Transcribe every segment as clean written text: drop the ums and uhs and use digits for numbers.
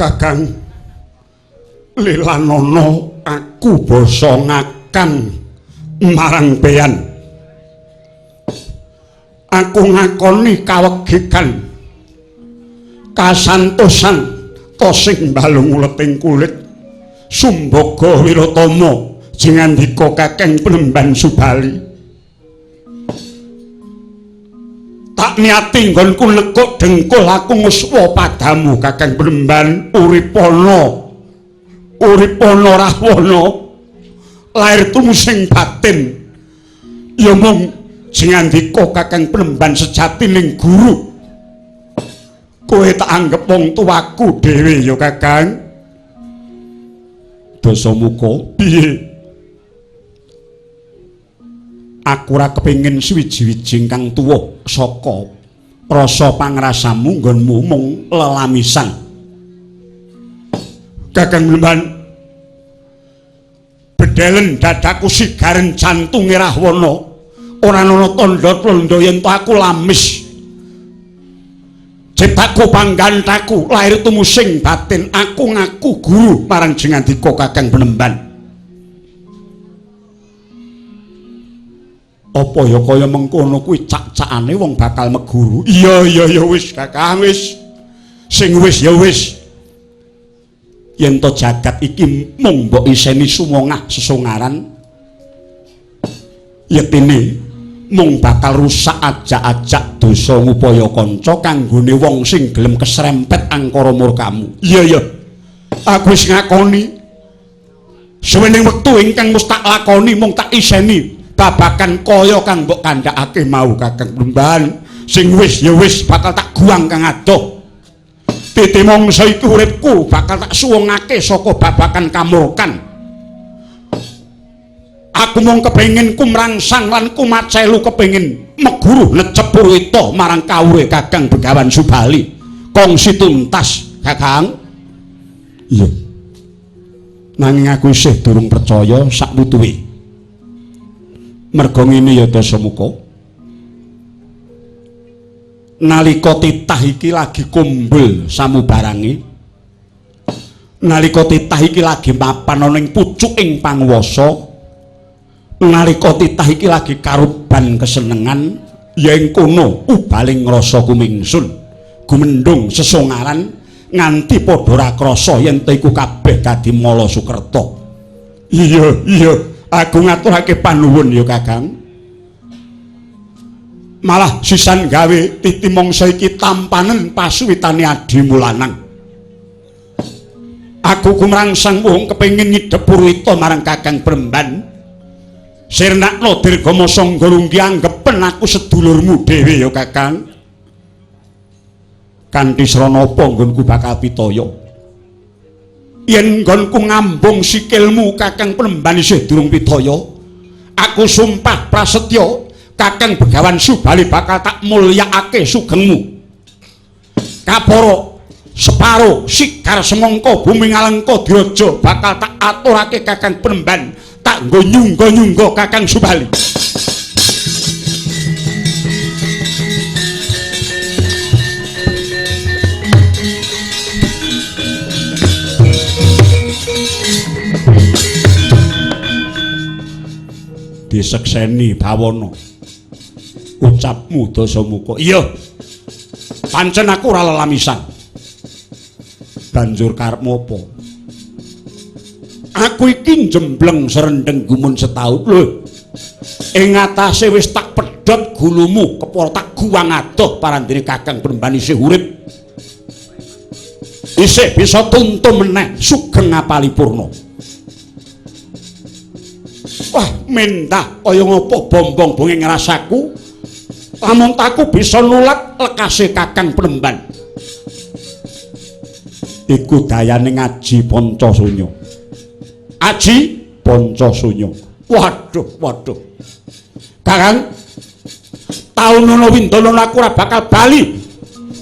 Kakang lilanono aku basa ngakang marang peyan. Aku ngakoni kawegikan kasantosan tosing balung uleting kulit Sumbaga Wiratama jingandika Kakang Penemban Subali. Tak niati nggonku nekuk dengkul aku nguswa padamu Kakang Penemban. Uripana uripana Rahwana lair tumusing batin ya mung jingandika Kakang Penemban sejatining guru. Kowe tak anggep wong tuaku dhewe ya Kakang. Dasamuka piye? Aku ora kepengin suwiji-wiji ingkang tuwa saka rasa pangrasamu nggonmu mung lelamisan. Kakang Penemban, bedelen dadaku sigaren jantunge Rahwana. Ora ana tandha-tandha yen to aku lamis. Ciptaku panggantaku lahir tumusing batin aku ngaku guru marang jingandika Kakang Penemban. Apa ya kaya mengkono kuwi cak-cakane wong bakal meguru? Iya iya ya wis Kakang wis. Sing wis ya wis. Yen to jagat iki mung mbok iseni sumongah sesongaran yektine mung bakal rusak ajak-ajak dosa ngupaya kanca kanggone wong sing gelem keserempet angkara murkamu. Iya iya. Aku wis ngakoni. Suwening wektu ingkang wis tak lakoni mung tak iseni babakan kaya kang mbok kandhakake mau Kakang Penemban. Sing wis ya wis bakal tak guang kang adoh. Titi mangsa iki uripku bakal tak suwungake saka babakan kamurkan. Aku mung kepengin kumrangsang lan kumacelu kepengin meguru necep purwita marang kawruhe Kakang Begawan Subali. Kongsi tuntas, Kakang. Iya. Nanging aku isih durung percaya sak wutuhe. Merga ngene ya Dasamuka. Nalika titah iki lagi kumbul samubarange, nalika titah iki lagi mapan ana ing pucuking panguwasa, nalika titah iki lagi karuban kesenengan, ya ing kono ubaling rasa kumingsun, gumendhung sesongaran nganti padha ora krasa yen ta iku kabeh dadi mala sukerta. Iya iya, aku ngaturake panuwun ya Kakang. Malah sisan gawe titi mangsa iki tampanen pasuwitane adimu lanang. Aku kumrangsang wong kepengin nyidhep purwita marang Kakang Penemban. Sirnakno dirgama sangga runggi anggepen aku sedulurmu dhewe ya Kakang. Kanthi srana apa nggonku bakal pitaya? Yen nggonku ngambung sikilmu Kakang Penemban isih durung pitaya, aku sumpah prasetya Kakang Begawan Subali bakal tak mulyakake sugengmu. Kapara separo sigar semangka bumi ngalengka diraja bakal tak aturake Kakang Penemban, tak nggo nyungga-nyungga Kakang Subali. Disekseni bawana ucapmu Dasamuka. Iya. Pancen aku ora lelamisan. Banjur karepmu apa? Aku iki njembleng serendeng gumun setaun lho. Ing atase wis tak pedhot gulumu, kepara tak guwang adoh parandene Kakang Penemban isih urip. Isih bisa tuntum meneh sugeng ngapalipurna. Wah, mentah kaya ngopo bombong bongeng rasaku. Lamun taku bisa nulak lekase Kakang Penemban. Iku dayane ngaji Pancasunya. Aji Pancasunya. Waduh, waduh. Kakang, taun ana windana aku ora bakal bali.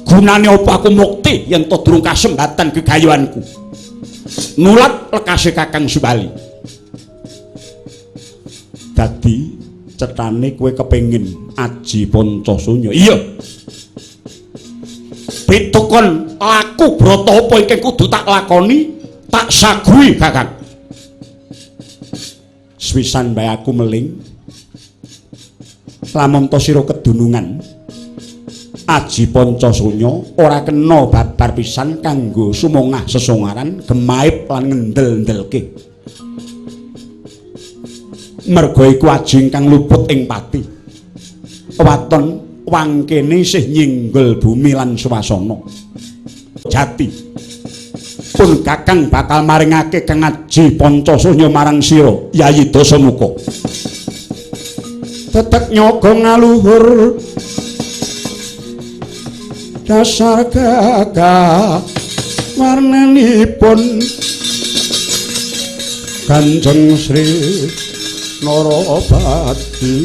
Gunane apa aku mukti yen to durung kasembatan gegayuhanku. Nulak lekase Kakang Subali. Dadi cetane kowe kepengin aji Pancasunya. Iya. Pitukon laku brata apa ingkang kudu tak lakoni, tak saguhi Kakang. Swisan bae aku meling. Lamun ta sira kedunungan aji panca sunya ora kena babar pisan kanggo sumongah sesongaran gemaib lan ngendel-endelke. Merga iku aji ingkang luput ing pati. Waton wangkene isih nyinggol bumi lan swasana. Jati. Pun Kakang bakal maringake kang aji panca sunya marang sira, Yayi Dasamuka. Tetek nyoga ngaluhur dasar gagah warnanipun Kanjeng Sri Narapati.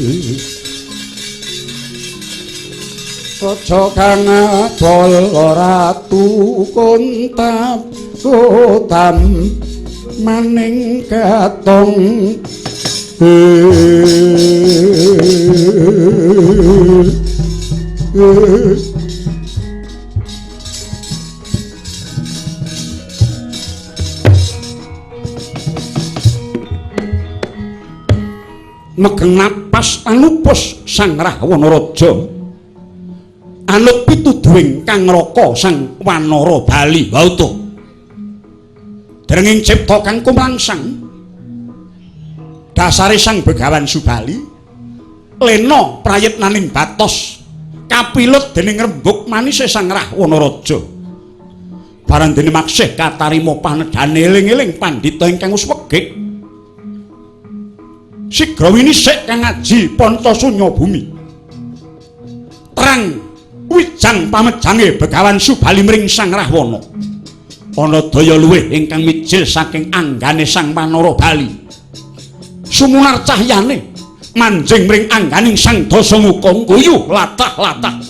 Raja kang adol ratu kontap kotam maning katong. Megeng napas anupus Sang Rahwana Raja anut pituduhing kang raka Sang Wanara Bali wauta derenging cipta kang kumlangsang dasare Sang Begawan Subali lena prayitnaning batos kapilut dening rembug manise Sang Rahwana Raja. Barang dene maksih katarima panedhane eling-eling pandhita ingkang wis wegik sigra winisik kang aji panca sunya bumi. Terang wijang pamejange Begawan Subali mring Sang Rahwana. Ana daya luwih ingkang mijil saking anggane Sang Wanara Bali. Sumunar cahyane manjing mring angganing Sang Dasamuka ngguyuh latah-latah.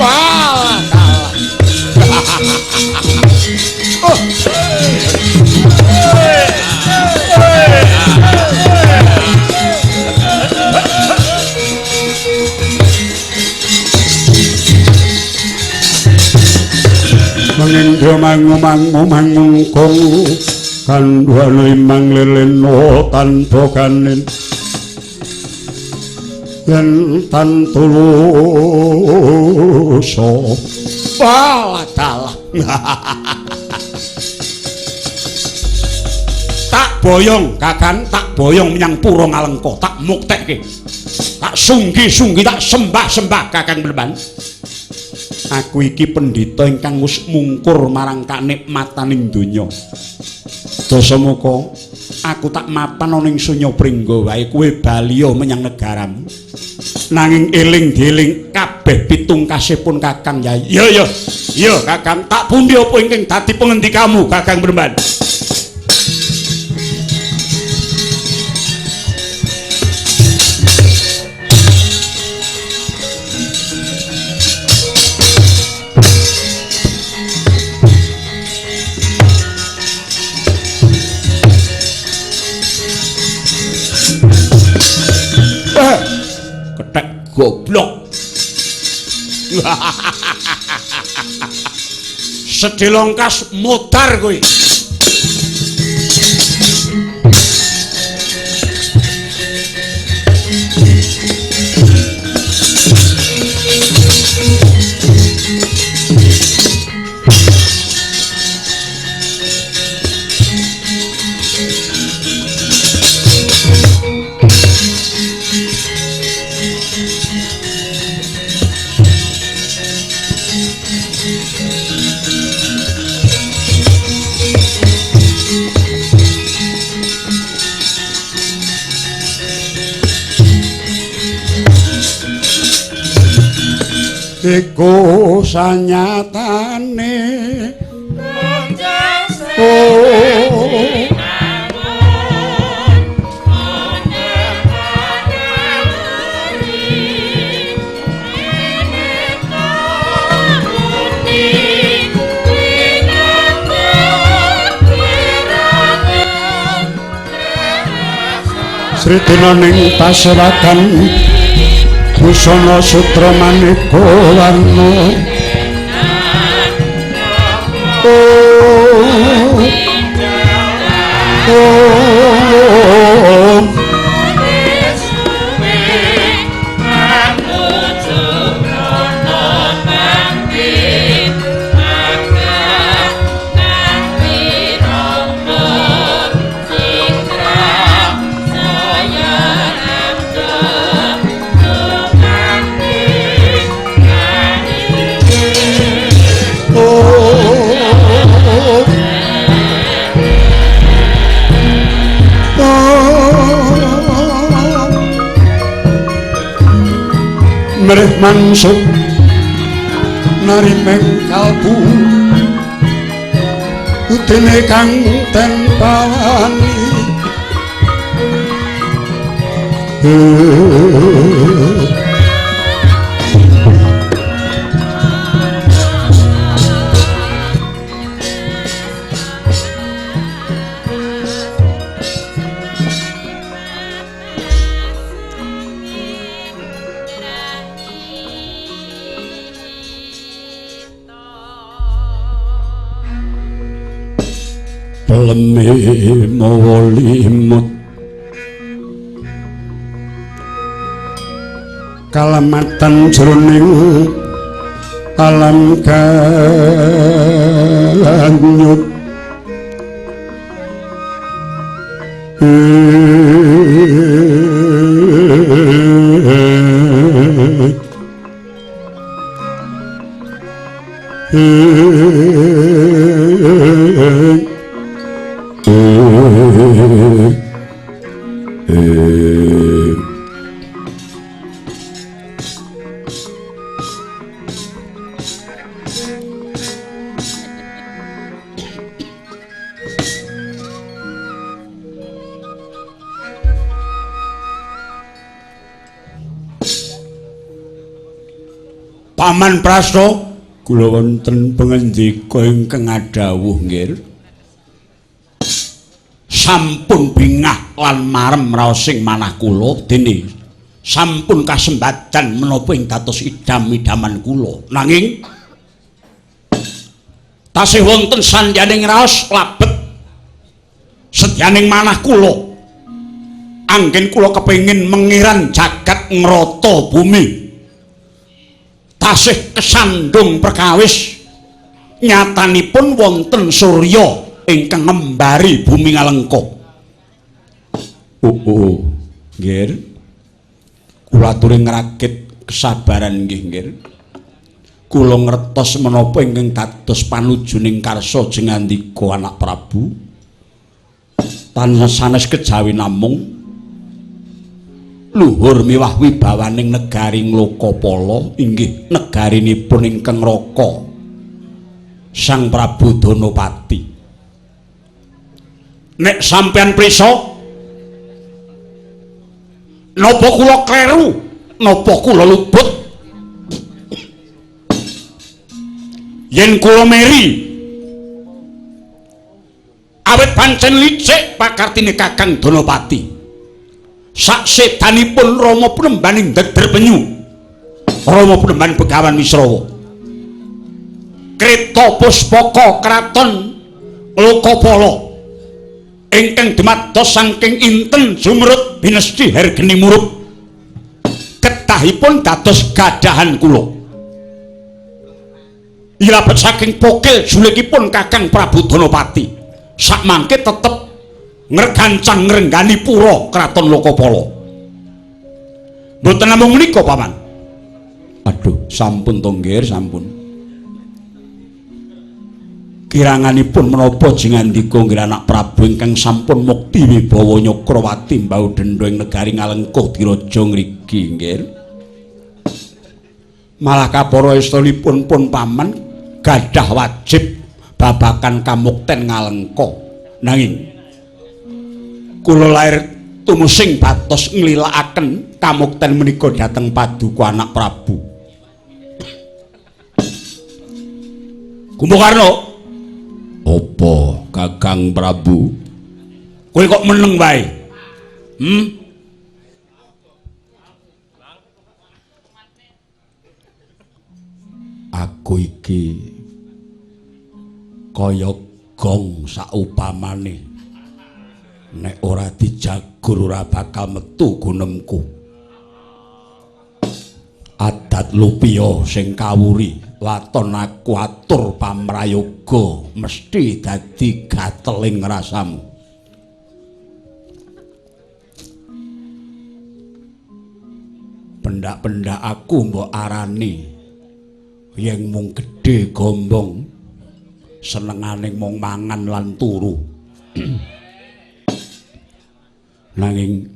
Wah, kalah. Oh. Mangendra mangu mangu mangungkung kandhane imang lelena tanpa kanin yen tan tulusa. Wah, dalah. Tak boyong Kakang, tak boyong menyang Pura Ngalengka, tak muktekke. Tak sunggi-sunggi, tak sembah-sembah Kakang Mlemban. Aku iki pendhita ingkang wis mungkur marang kanikmataning donya. Dasamuka aku tak mapan ana ing sunya pringga wae, kowe baliya menyang negaramu. Nanging eling dieling kabeh pitungkasipun Kakang Yai. Iya iya. Iya Kakang, tak pundi apa ingkang dadi pengendikamu Kakang Mlemban? Goblok. Sedhelongkas modar kowe. Iku sanyatane oh. Tridina ning pasewakan busana sutra maneka warna. Oh, oh, mrih mangsuk narimeng kalbu udene kang ten pawani. Peleme mawa limut kalamatan jroning alam kanyut. Paman Prasto, kula wonten pangendika ingkang adhawuh nggih. Sampun bingah lan marem raosing manah kula dene sampun kasembadan menapa ing dados idam-idaman kula. Nanging tasih wonten sandyaning raos labet sedyaning manah kula. Anggen kula kepengin mengiran jagat ngrata bumi. Tasih kesandung perkawis nyatanipun wonten surya ingkang ngembari bumi Ngalengka. Oh, oh, nggih. Kula aturi ngrakit kesabaran nggih, nggih. Kula ngertos menapa ingkang dados panujuning karsa jengandika anak Prabu. Tansah sanes kejawi namung luhur miwah wibawaning negari Nglokapala inggih negarinipun ingkang Raka Sang Prabu Danapati. Nek sampeyan prisa napa kula kleru, napa kula luput? Yen kula meri awit pancen licik pakartine Kakang Danapati. Saksedanipun Rama Penembaning Deder Penyu, Rama Penemban Begawan Wisrawa, Kreta Puspaka Kraton Lokapala ingkang dumados saking inten jumrut binesti hergeni murup ketahipun dados gadahan kula. Ilabet saking pokil julikipun Kakang Prabu Danapati sakmangke tetep ngregancang ngrenggani pura Kraton Lokapala. Mboten namung menika, Paman. Aduh, sampun to nggih, sampun. Kiranganipun menapa jengandika nggih anak Prabu ingkang sampun mukti wibawa Nyakrawati mbau dendha ing negari Ngalengka diraja ngriki nggih. Malah kapara estunipun pun Paman gadah wajib babakan kamukten Ngalengka. Nanging kula lair tumusing batos nglilakaken kamukten menika dhateng paduka anak Prabu. Kumbakarna, apa Kakang Prabu? Kowe kok meneng wae? Hmm? Aku iki kaya gong saupamane nek ora dijagur ora bakal metu gunemku. Adat lupiya sing kawuri waton aku atur pamrayoga mesti dadi gateling rasamu. Pendak-pendak aku mbok arani yen mung gedhe gombong senengane mung mangan lan turu. Nanging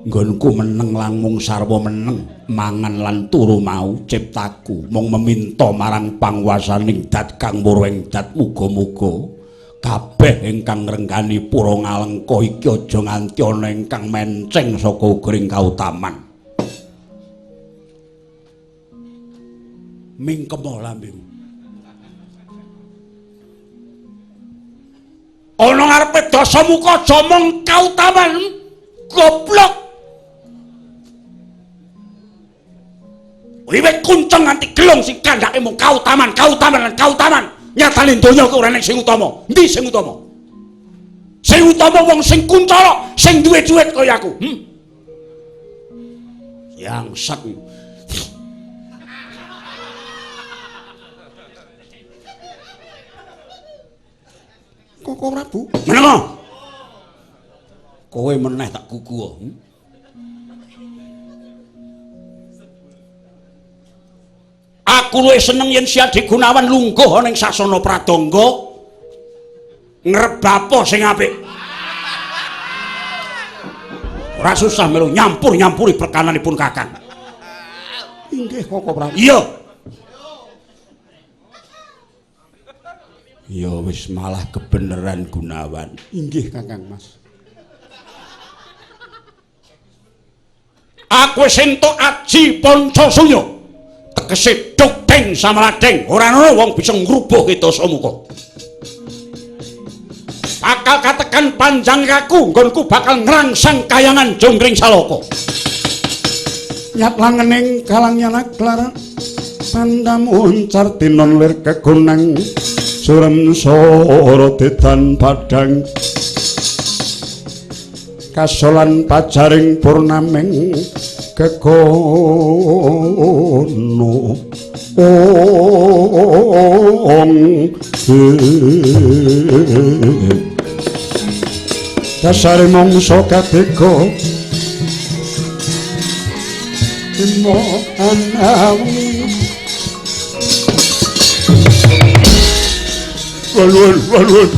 nggonku meneng lan mung sarwa meneng mangan lan turu mau ciptaku mung meminta marang panguwasaning dat kang murwing dat muga-muga kabeh ingkang ngrenggani pura ngalengka iki aja nganti ana ingkang menceng saka ugering kautaman. Mingkemo lambemu. Ana ngarepe Dasamuka aja mung kautaman goblok. Wiwit kunceng nganti gelung sing kandhake mung kautaman, kautaman lan kautaman. Nyatane donya ki ora enek sing utama. Endi sing utama? Sing utama wong sing kuncala, sing duwe duit kaya aku. Yang sak. Koko Prabu, meneng. Kowe meneh tak gugu. Aku luwih seneng yen Si Adi Gunawan lungguh ana ing sasana pradangga ngrebapa sing apik. Ora susah melu nyampur-nyampuri perkananipun Kakang. Inggih Koko Prabu. Iya. Ya wis malah kebeneran Gunawan. Inggih Kakang Mas. Aku wis entuk aji Pancasunya. Tegese dugdeng samaladeng, ora ana wong bisa ngrubuhke Dasamuka. Bakal katekan panjang kaku, nggonku bakal ngrangsang kayangan Jonggring Saloko. Nyat langening kalang nyana klara pandam uncar tinon lir kegunang surem soro dedan padang kasolan pajaring purnaming kegono ong dasare mangsa katega imo anawi walun walun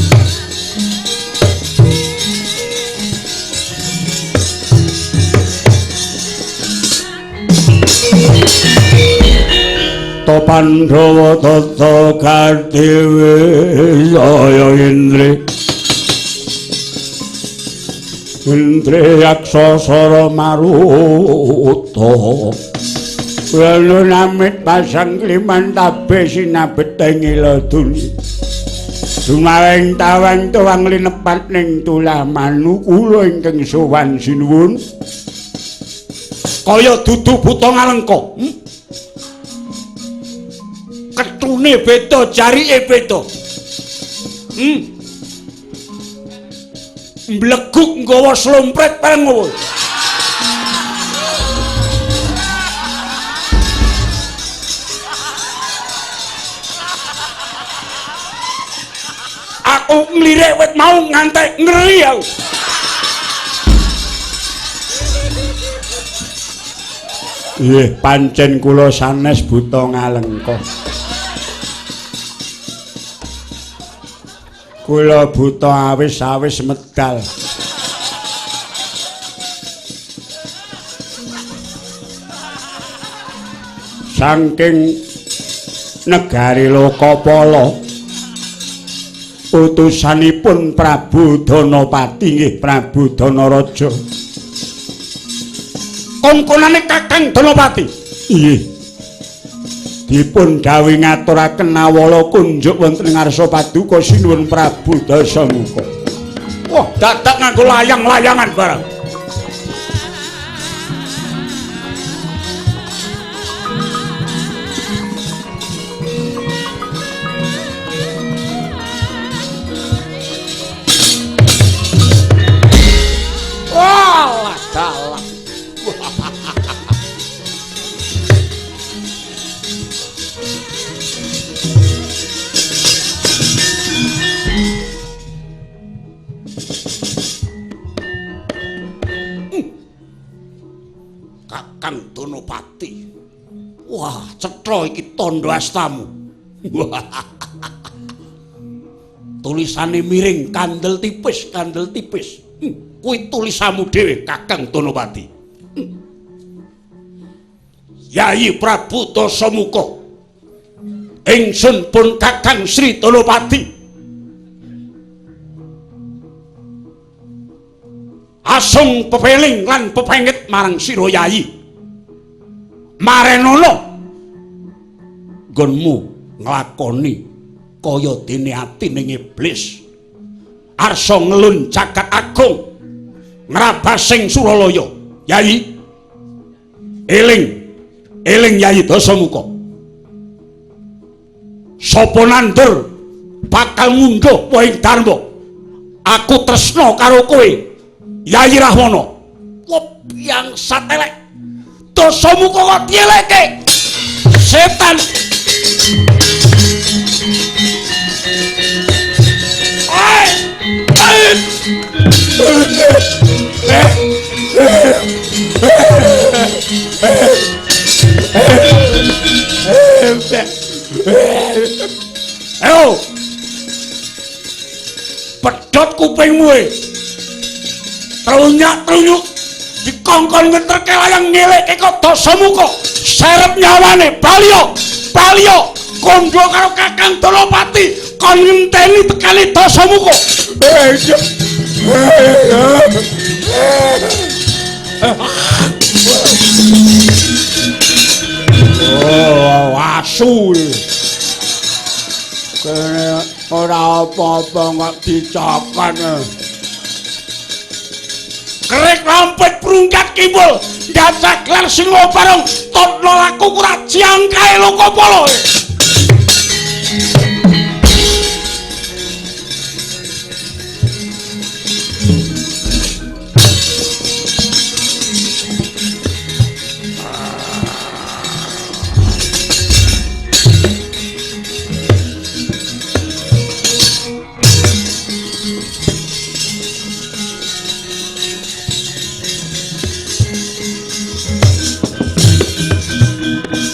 To Pandhawa tata kartiwi jaya indri indri yaksa sara maruta lalu namit pasang kliman tabe sinabeteng iladuni sumaweng tawang tuwang linepat ning tulah manukula ingkang sowan sinuwun kaya dudu buta ngalengka. Ketune beda, jarike beda. Mbleguk nggawa slompret bareng ngono. Aku nglirik wit mau ngantek ngeri aku. Nggih, pancen kula sanes buta ngalengka. Kula buta awis-awis medal. Saking negari Lokapala utusanipun Prabu Danapati nggih Prabu Danaraja. Kongkonane Kakang Danapati. Nggih. Dipun dawuhi ngaturaken awala kunjuk wonten ing ngarsa paduka sinuwun Prabu Dasamuka. Wah, dadak nganggo layang-layangan barang. Kakang Donopati. Wah, cetha iki tandha astamu. Tulisane miring, kandel tipis, kandel tipis. Kuwi tulisanmu dhewe, Kakang Donopati. Yayi Prabu Dasamuka. Ingsun pun Kakang Sri Donopati. Asung pepeling lan pepengit marang sira Yayi. Marenono nggonmu nglakoni kaya dene atine iblis. Arsa ngelun jagat agung ngrabasing Suralaya. Yayi, eling, eling Yayi Dasamuka. Sapa nandur bakal ngunduh wohing dharma. Aku tresna karo kowe, Yayi Rahwana. Yang satelek Dasamuka kok dieleke setan. Ayo, pedhot kupingmu e. Trunyak-trunyuk dikongkon ngeterke layang ngelekke kok Dasamuka. Serep nyawane baliyo, baliyo kandha karo Kakang Donopati kon ngenteni tekane Dasamuka. Oh, asu. Kene ora apa-apa kok dicokot. Kerik lampet prungkat kimbul, gajah gelar singo barong, totno laku kurajiang kae lokopolo.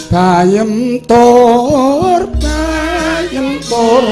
Bayem tur, bayem tur.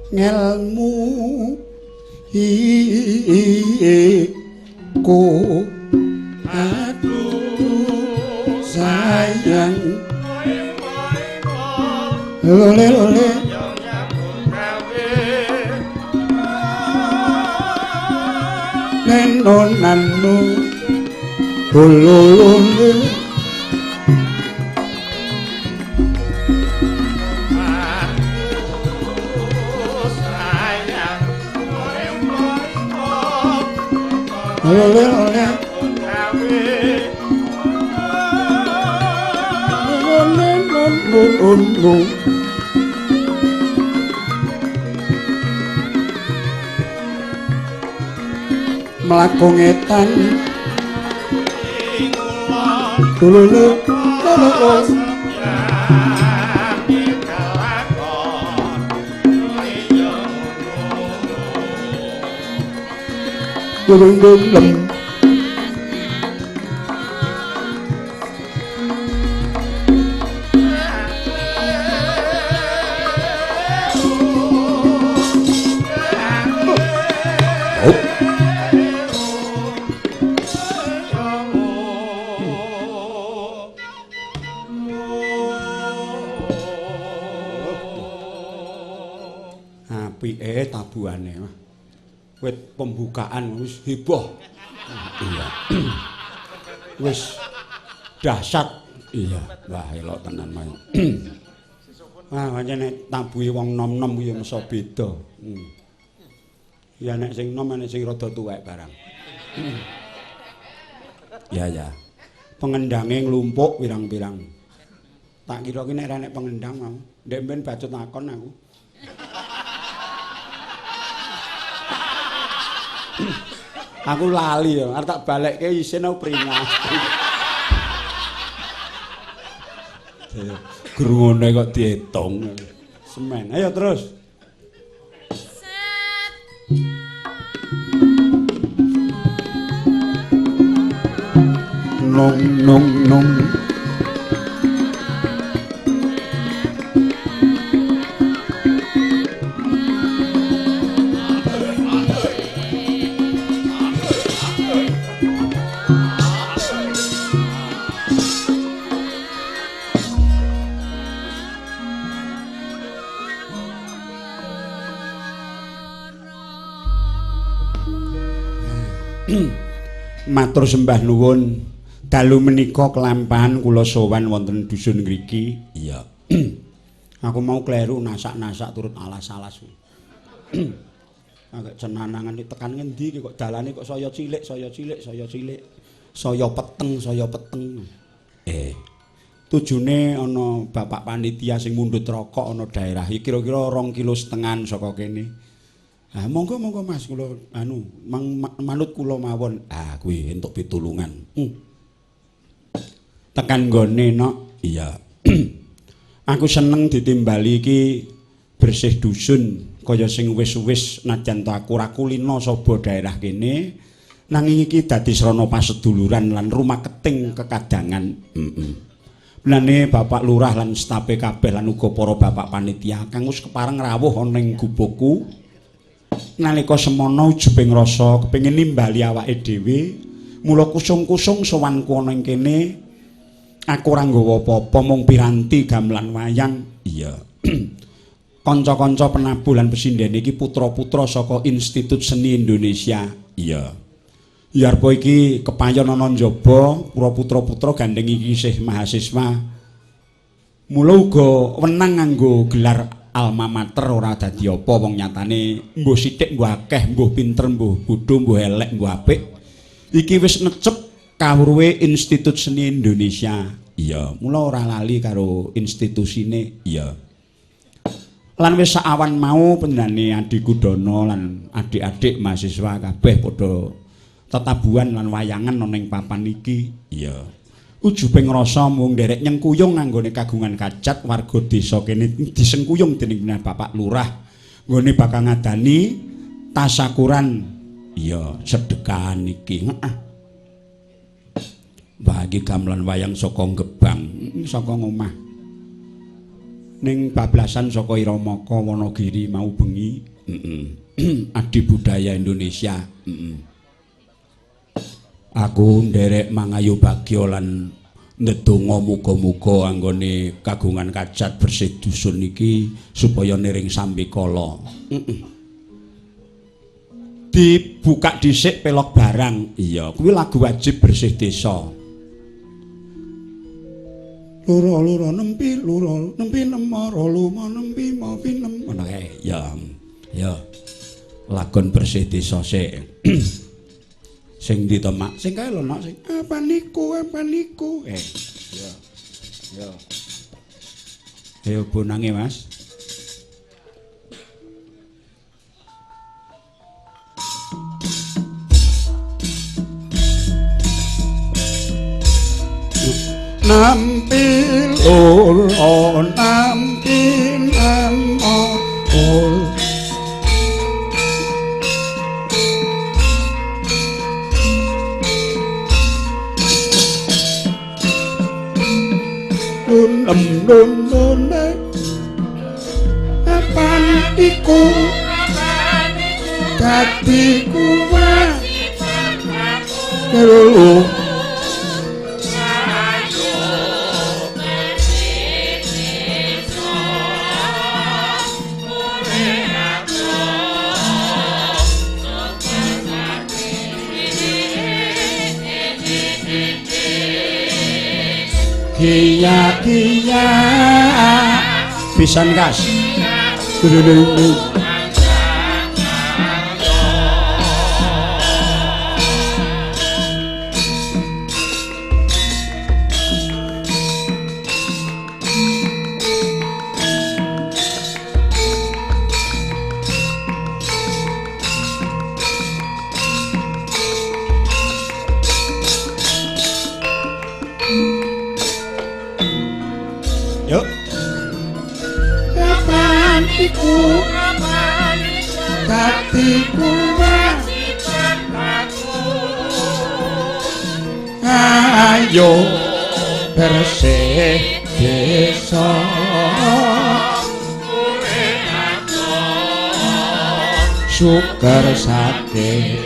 Ngelmu iku aduh sayang lole lole neno nano lole lole lole lole mlaku ngetan lole lole lem apike tabuhane. Wit pembukaan wis heboh. Iya. Wis dahsyat. Iya, wah elok tenan mau. Wah, pancen nek tabuhe wong nom-nom kuwi ya mesa beda. Ya nek sing nom nek sing rada tuwek barang. Ya ya. Pengendange nglumpuk pirang-pirang. Tak kira ki nek ra nek pengendang mau. Ndek mben bacut takon aku. Aku lali ya, arep tak balekke isin aku pringah. Grungone kok diitung. Semen. Ayo terus. Nong nong nong. Matur sembah nuwun. Dalu menika kelampahan kula sowan wonten dusun ngriki. Iya. Aku mau kleru nasak-nasak turut alas-alas. Agak cenanangan tekan ngendi iki kok dalane kok saya cilik, saya cilik, saya cilik. Saya peteng, saya peteng. Tujune ana bapak panitia sing mundhut rokok ana daerah iki kira-kira 2,5 kilo saka kene. Ah monggo monggo Mas kula anu manut kula mawon. Ah kuwi entuk pitulungan. Tekan nggone nok. Iya. Aku seneng ditimbali iki bersih dusun kaya sing wis-wis najan to aku ora kulino saba daerah kene nanging iki dadi srana paseduluran lan rumah keting kekadangan. Mlane Bapak Lurah lan stafe kabeh lan uga para bapak panitia kang wis kepareng rawuh ana ing gubukku. Nalika semono ujubing rasa kepengin nimbali awake dhewe, mula kusung-kusung sowanku ana ing kene. Aku ora nggawa apa-apa mung piranti gamelan wayang. Iya. Kanca-kanca penabuh lan pesinden iki putra-putra saka Institut Seni Indonesia. Iya. Yarpa iki kepayon ana njaba, para putra-putra gandeng iki isih mahasiswa. Mula uga wenang nganggo gelar alma mater ora dadi apa wong nyatane mbuh sithik mbuh akeh, mbuh pinter, mbuh bodho, mbuh elek, mbuh apik. Iki wis necep kawruhe Institut Seni Indonesia. Iya, mula ora lali karo institusine. Iya. Lan wis saawan mau panjenengane adhiku Dono lan adik-adik mahasiswa kabeh padha tetabuhan lan wayangan ana ing papan iki. Iya. Ujube ngrasa mung nderek nyengkuyung nganggone kagungan kajat warga desa kene disengkuyung dening Bapak Lurah nggone bakal ngadani tasakuran. Iya, sedekahan iki. Heeh. Bagi gamelan wayang saka Gebang, saka ngomah. Ning bablasan saka Iramaka Wanagiri mau bengi. Adi budaya Indonesia. Aku nderek mangayu bagya lan ndedonga muga-muga anggone kagungan kajat bersih dusun iki supaya niring sambikala. Dibuka dhisik pelok barang. Iya, kuwi lagu wajib bersih desa. Loro loro nempi loro nempi nemara luma nempi mapi nem. Ngono kae. Ya. Ya. Lagon bersih desa sik. Sing ndi to, Mak? Sing kae lho, Nak, sing apa niku, apa niku. Ya. Ya. Ayo bonange, Mas. Nampi loro nampi namo nun nun nun apan iku dadi kuwa lho. Kia kia pisan kas. Yuk. Kapan iku dadi kewajiban aku. Ayo bersih desa suker sate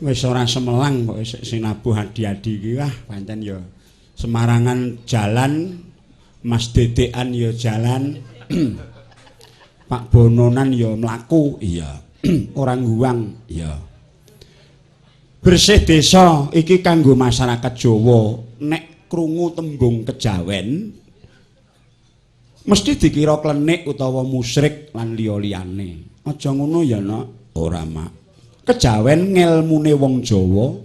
wis ora semelang kok sing nabuh adi-adi iki. Wah, pancen ya Semarangan jalan, Mas Dedekan ya jalan, Pak Bononan ya mlaku, iya. Ora ngguwang, iya. Bersih desa iki kanggo masyarakat Jawa, nek krungu tembung kejawen mesti dikira klenik utawa musyrik lan liya-liyane. Aja ngono ya, Nak. Ora, Mak. Kejawen ngelmune wong Jawa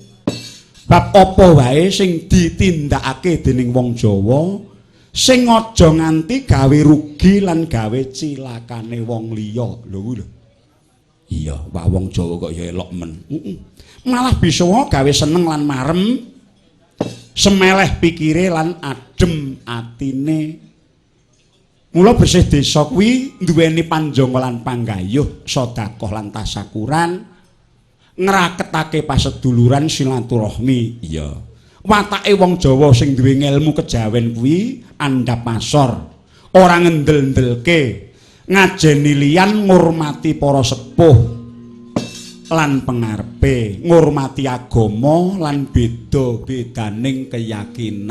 bab apa wae sing ditindakake dening wong Jawa sing aja nganti gawe rugi lan gawe cilakane wong liya. Lho kuwi lho. Iya, wah wong Jawa kok ya elok men. Malah bisa gawe seneng lan marem, semeleh pikire lan adem atine. Mula bersih desa kuwi duweni panjangka lan panggayuh, sedekah lan tasakuran, ngraketake paseduluran silaturahmi. Iya. Watake wong Jawa sing duwe ngelmu kejawen kuwi andhap asor, ora ngendel-ndelke, ngajeni liyan, ngurmati para sepuh lan pengarepe, ngurmati agama lan beda-bedaning keyakinan.